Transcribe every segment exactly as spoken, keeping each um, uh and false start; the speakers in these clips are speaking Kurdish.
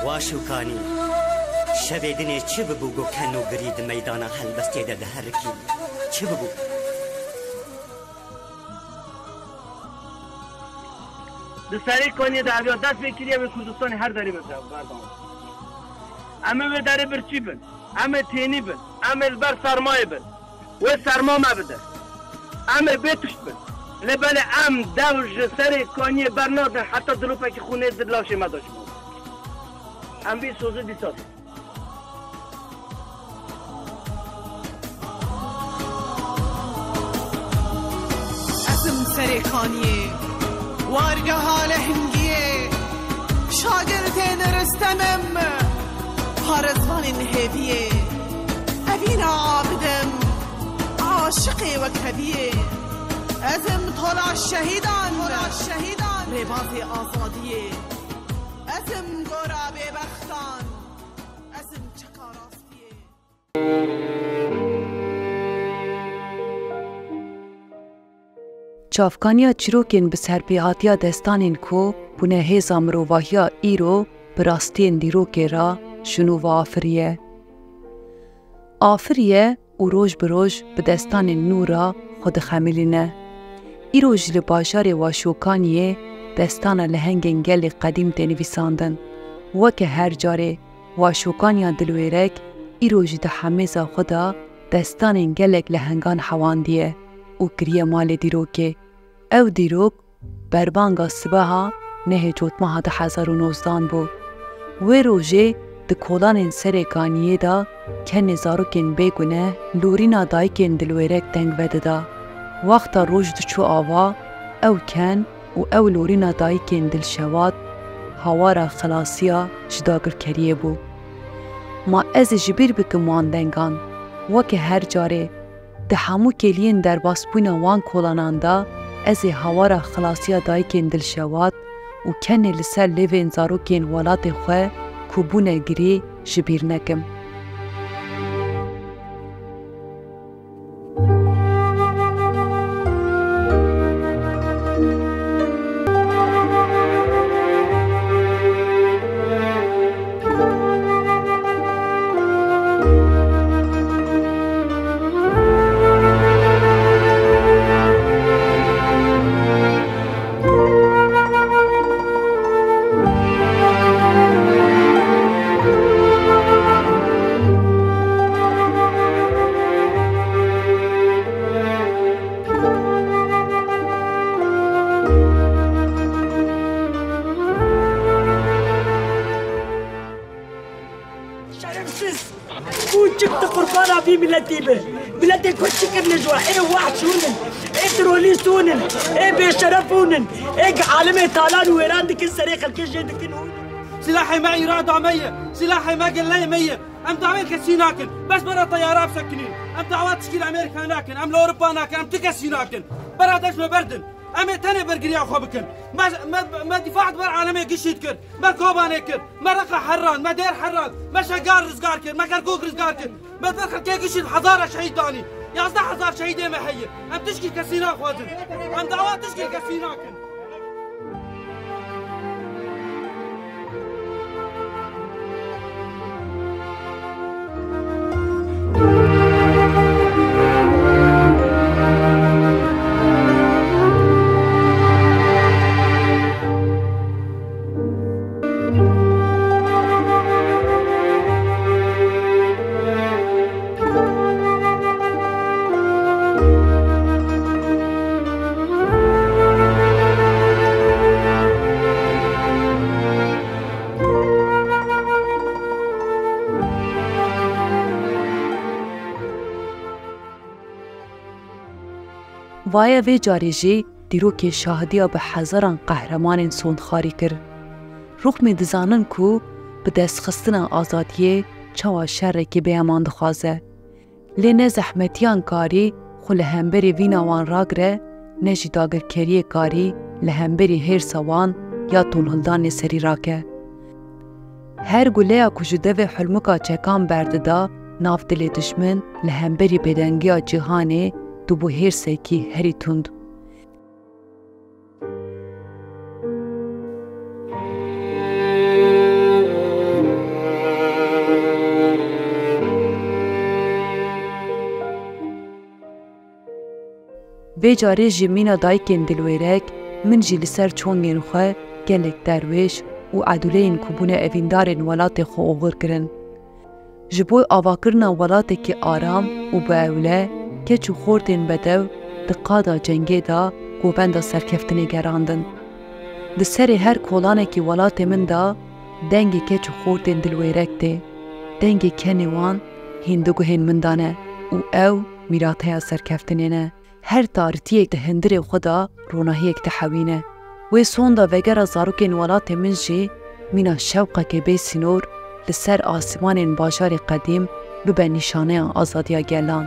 Başûkanî, şevê dinê çi bibû ku ken û girî di meydana helbestê de diherikî? Çi bibû? Di Serê Kaniyê de eviya dest pê kiriye, wê Kurdistanê her derê bibe berdan. Em ê wê derê birçî bin. Em ê tênî bin. Em ê li ber sermayê bin. Wê serma me bide. Em ê bê tişt bin. Lê belê em dew ji Serê Kaniyê bernadin heta dilopekî xûnê di laşê me de ji me. Em vî sozê dîsa dî. Ez im Serê Kaniyê, wargeha lehingiyê, şagirtên Ristem im, parêzvanên hêviyê. Evîna Abid im, aşiqê wekheviyê. Ez im tola şehîdan, tola şehîdan, rêbazê azadiyê. Ez im gora bêbextan, ez im çeka rastiyê. Çavkaniya çîrokên bi serpêhatiya destanên ku bûne hêza mirovahiya îro bi rastiyên dîrokê re ji nû ve afiriye. Afiriye û roj bi roj bi destanên nû re xwe dixemilîne. Îro jî li bajarê Waşokaniyê destana lehengên gelê qedîm tê nivîsandin. Weke her carê, Waşokaniya Dilwêrek îro jî di hemêza xwe de destanên gelek lehengan hewandiye û kiriye malê dîrokê. Ew dîrok berbanga sibeha nehê Cotmeha du hezar û nozdan bû. Wê rojê di kolanên Serê Kaniyê de kenê zarokên bêgune lorîna dayikên dilwêrek deng vedida. Wexta roj diçû ava, ew ken û ew lorîna dayikên dilşewat hawara xelasiya ji dagirkeriyê bû. Ma ez ê ji bîr bikim wan dengan, weke her carê, di hemû kêliyên derbasbûna wan kolanan de ez ê hawara xelasiya dayikên dilşewat û kenê li ser lêvên zarokên welatê xwe ku bûne girî ji bîr nekim. Şerefsiz! Kûçik tu qurbana vî miletî bi. Miletê Kurd çi kirine ji we? Ê wehş hûn in, ê terorîst hûn in, ê bêşeref hûn in, ê alimê talan û wêran dikin, serê xelkê jê dikin hûn in. Silahê me îrada me ye, silahê me geleyê me ye. Em dawê kesî nakin. Bes bera teyara bisekinîn. Em dawa tişkî li Amerîka nakin. Em li Ewropa nakin. Em ti kesî nakin. Bera dest me berdin. Em ê tenê bergiriya xwe bikin. Me, me, me dîfa ber alemê gişî dikir. Me Kobanê kir. Me Reqa herrand. Me Dêr herrand. Me Şegar rizgar kir. Me Kerkûk rizgar kir. Me ber xelkê gişî hezara şehîd danî. Yazdeh hezar şehîdê me heye. Em tişkî kesî naxwazin. Em dawa tişkî kesî nakin. Vaye vê carê jî dîrokê şahidiya bi hezaran qehremanên sondxarî kir. Rûxmê dizanin ku bi destxistina azadiyê çawa şerekî bêheman dixwaze. Lê ne zehmetiyan karî xwe li hemberî vîna wan ragire, ne jî dagirkeriyê karî li hemberî hêrsa wan ya tonhildanê serî rake. Her guleya ku ji devê hulmuka çekan berdida nav dilê dijmin, li hemberî bêdengiya cîhanê dibû hêrsekî herî tund. Vê carê ji mîna dayikên dilwêrek, min jî li ser çongên xwe gelek derwêş û edûleyên ku bûne evîndarên welatê xwe oxir kirin. Ji bo avakirina welatekî aram û bi ewle, keç û xortên bedew di qada cengê de govenda serkeftinê gerandin. Di serê her kolanekî welatê min de dengê keç û xortên dilwêrek tê. Dengê kenê wan hîn di guhên min de ne û ew mîrateya serkeftinê ne. Her tartiyek di hundirê xwe de ronahiyek dihewîne. Wê sonda vegera zarokên welatê min jî mîna şewqekê bê sînor li ser asîmanên bajarê qedîm bibe nîşaneya azadiya gelan.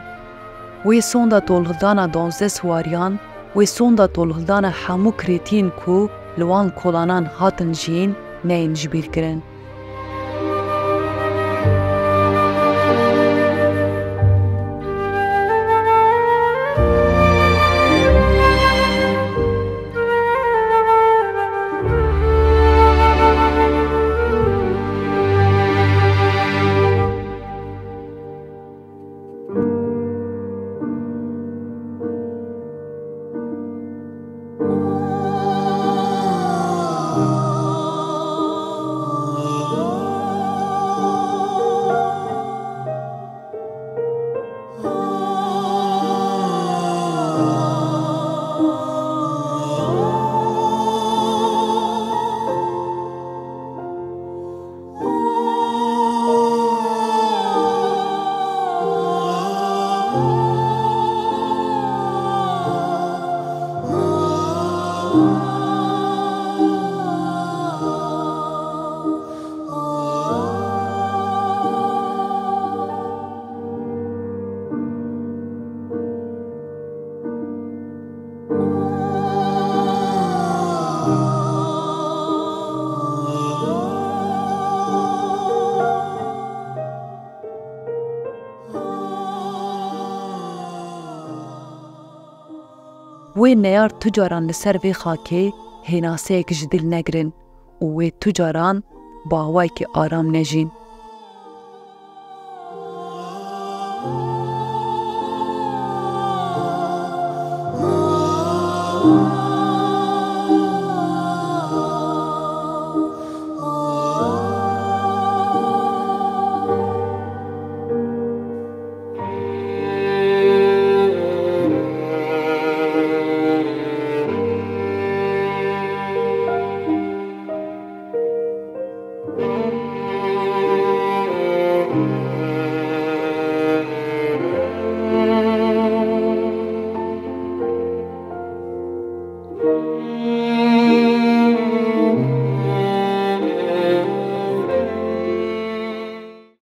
Wê sonda tolhildana duwazdeh siwariyan, wê sonda tolhildana hemû kirêtiyên ku li wan kolanan hatin jiyîn neyên ji bîr kirin. Wê neyar tu caran li ser vê xakê hênaseyek ji dil negirin û wê tu caran bi awayekî aram nejîn.